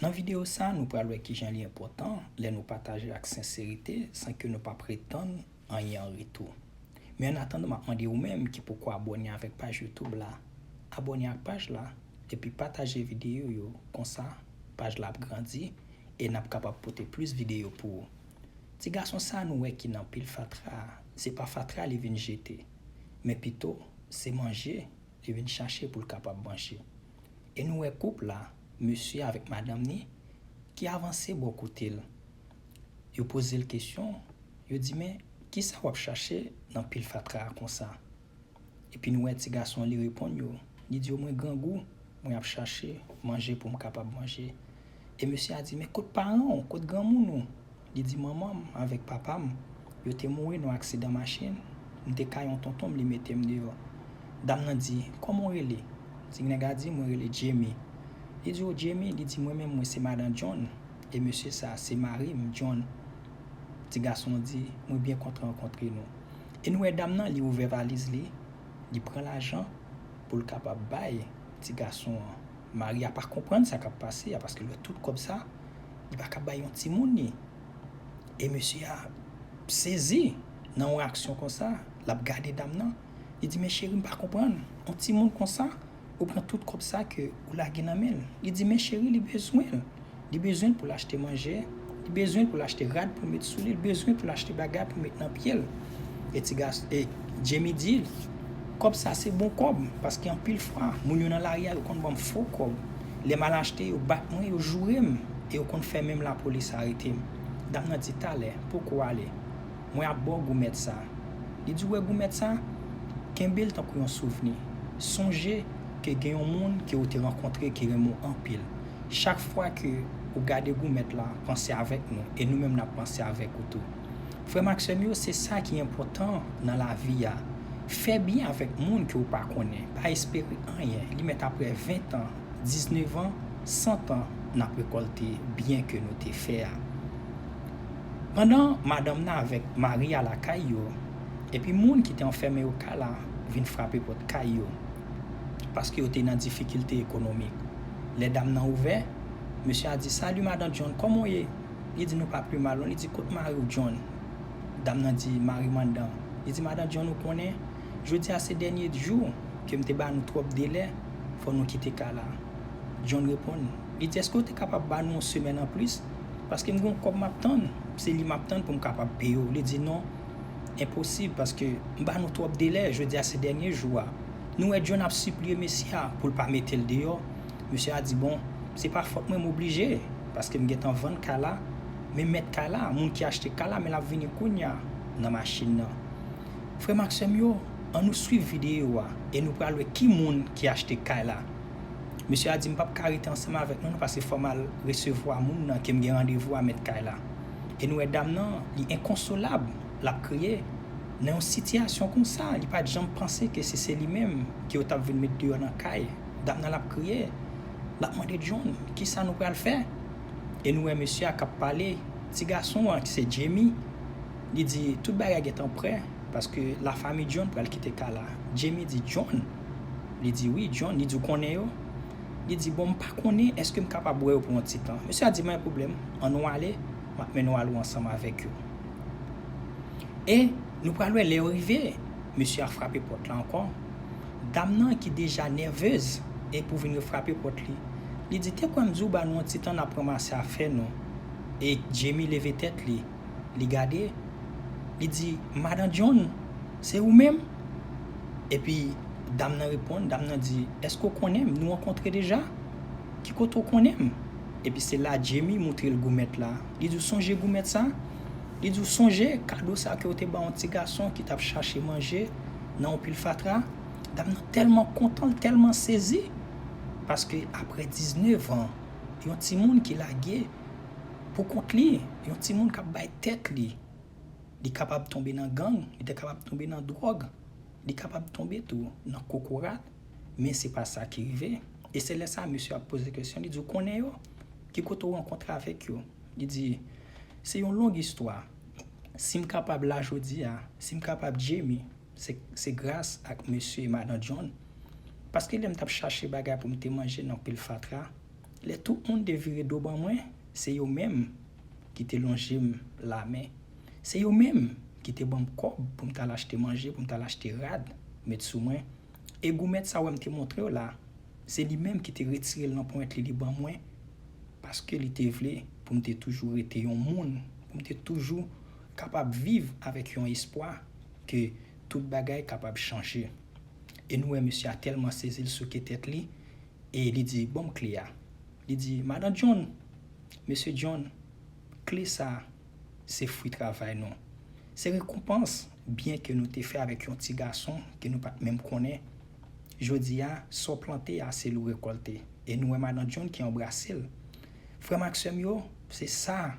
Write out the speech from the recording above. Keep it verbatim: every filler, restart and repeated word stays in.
Nan videyo sa, nou pral wè kijan li enpòtan lè nou pataje ak senserite san ke nou pa pretann anyen an retou. Men annatandan, m ap mande ou menm ki poko abòne avèk paj YouTube la, abòne ak paj la, epi pataje videyo yo, konsa paj la ap grandi e n ap kapab pote plis videyo pou ou. Ti gason sa nou wè ki nan pil fatra a, se pa fatra li vin jete, men pito se manje li vin chache pou l kapab manje. E nou wè koup la, mesye avèk madanm ni, ki avanse bò kote l. Yo poze l kesyon, yo di, "Men, kisa w ap chache nan pil fatra a konsa?" Epi nou wè ti gason an, li reponn yo, li di yo, "Mwen grangou, mwen ap chache manje pou m kapab manje." E mesye a di, "Men kot paran w? Kot granmoun ou?" Li di, "Manman m avèk papa m, yo te mouri nan aksidan machin. M te kay yon tonton m, li mete m deyò." Dam nan di, "Kòman w rele?" Ti nèg la di, "Mwen rele Jamie." Li di, "O Jamie," li di, "Mwen menm, mwen se madan John. E mesye sa, se mari m, John." Ti gason an di, "Mwen byen kontan rankontre nou." E nou wè dam nan, li ouvè valiz li, li pran lajan pou l kapab bay ti gason an. Mari a pa konprann sa k ap pase a, paske l wè tout kòb sa, li pa ka bay yon timoun li. E mesye a sezi nan yon aksyon konsa, l ap gade dam nan. Li di, "Men cheri, m pa konprann. Yon timoun konsa, ou pran tout kòb sa ke ou lage nan men l." Li di, "Men cheri, li bezwen l. Li bezwen l pou l achte manje, li bezwen l pou l achte rad pou l met sou li, li bezwen l pou l achte bagay pou l met nan pye l." E ti gas-, e Jamie di l, "Kòb sa se bon kòb, paske anpil fwa, moun yo nan lari a, yo konn ban m fo kòb. Lè m al achte, yo bat mwen, yo joure m, e yo konn fè menm lapolis arete m." Dam nan di, "Talè, poko ale. Mwen ap ba w goumèt sa." Li di, "Ou wè goumèt sa? Kenbe l tankou yon souvni. Sonje ke gen yon moun ke ou te rankontre ki renmen w anpil. Chak fwa ke ou gade goumèt la, panse avèk nou, e nou menm n ap panse avèk ou tou." Frè m ak sè m yo, se sa ki enpòtan nan lavi a. Fè byen avèk moun ke w pa konnen. Pa espere anyen. Li mèt apre ven tan, diznèf an, san tan, n ap rekòlte byen ke nou te fè a. Pandan madanm nan avèk mari a lakay yo, epi moun ki te anfèmen yo kay la vin frape pòt kay yo, paske yo te nan difikilte ekonomik. Lè dam nan ouvè, mesye a di, "Salut, madan John, kòman w ye?" Li di, "Nou pa pi mal, non." Li di, "Kot mari w, John?" Dam nan di, "Mari m anndan." Li di, "Madan John, ou konnen, jodi a se dènye jou ke m te ba nou twòp delè, fò nou kite kay la." John reponn, li di, "Èske w te kapab ba nou yon semèn anplis? Paske m gen yon kòb m ap tann, se li m ap tann pou m kapab peye w." Li di, "Non, enposib, paske m ba nou twòp delè, jodi a se dènye jou a." Nou wè John ap sipliye mesye a pou l pa mete l deyò. Mesye a di, "Bon, se pa fòt mwen, m oblije, paske m gentan vann kay la, men mèt kay la, moun ki achte kay la, men l ap vini kounye a nan machin nan." Frè m ak sè m yo, ann nou swiv videyo a e nou pral wè ki moun ki achte kay la. Mesye a di, "M p ap ka rete ansanm avèk nou, non, paske fò m al resevwa moun nan ke m gen randevou a mèt kay la." E nou wè dam nan, li enkonsolab, l ap kriye. Nan yon sitiyasyon konsa, li pa t janm panse ke si se li menm ke yo t ap vin met deyò nan kay. Dam nan, l ap kriye, l ap mande John, "Kisa nou pral fè?" E nou wè mesye a k ap pale, ti gason an, ki se Jamie, li di, "Tout bagay gentan prè, paske lafanmi John pral kite kay la." Jamie di, "John?" Li di, "Wi, John." Li di, "Ou konnen yo?" Li di, "Bon, m pa konnen, èske m kapab wè yo pou yon ti tan?" Mesye a di, "Pa gen pwoblèm, ann nou ale, m ap mennen w ale w ansanm avèk yo." E nou pral wè lè yo rive, mesye a frape pòt la ankò. Dam nan ki deja nèvez e pou vin refrape pòt li, li di, "Te kwè m di w ba nou yon ti tan n ap ranmase afè nou." E Jamie leve tèt li, li gade, li di, "Madan John, se ou menm?" Epi dam nan reponn, dam nan di, "Èske w konnen m? Nou rankontre deja? Ki kote w konnen m?" Epi se la Jamie moutre l goumèt la. Li di, "W sonje goumèt sa?" Li di, "W sonje kado sa ke w te ba yon ti gason ki t ap chache manje nan yon pil fatra?" Dam nan tèlman kontan, l tèlman sezi. Paske apre diznèf an, yon timoun ki lage pou kont li, yon timoun k ap bay tèt li, li kapab tonbe nan gang, li te kapab tonbe nan dwòg, li kapab tonbe tou nan kokorat, men se pa sa ki rive. E se lè sa a, mesye ap poze kesyon, li di, "W konnen yo? Ki kote w rankontre avèk yo?" Li di, "Se yon long istwa. Si m kapab la jodi a, si m kapab Jamie, se, se gras ak mesye e madan John. Paske lè m t ap chache bagay pou m te manje nan pil fatra, Lè tout moun te vire do ban mwen, se yo menm ki te lonje m lamen. Se yo menm ki te ban m kòb pou m t al achte manje, pou m t al achte rad, met sou mwen. E goumèt sa w wè m te montre w la, se li menm ki te retire l nan ponyèt li, li ban mwen, paske li te vle pou m te toujou rete yon moun, pou m te toujou kapab viv avèk yon espwa ke tout bagay kapab chanje. E nou wè mesye a tèlman sezi, l souke tèt li, e li di, "Ban m kle a." Li di, "Madan John, mesye John, kle sa a, se fwi travay nou. Se rekonpans byen ke nou te fè avèk yon ti gason ke nou pa t menm konnen. Jodi a, sa w plante a, se li w rekòlte." E nou wè madan John ki anbrase l. Frè m ak sè m yo, se sa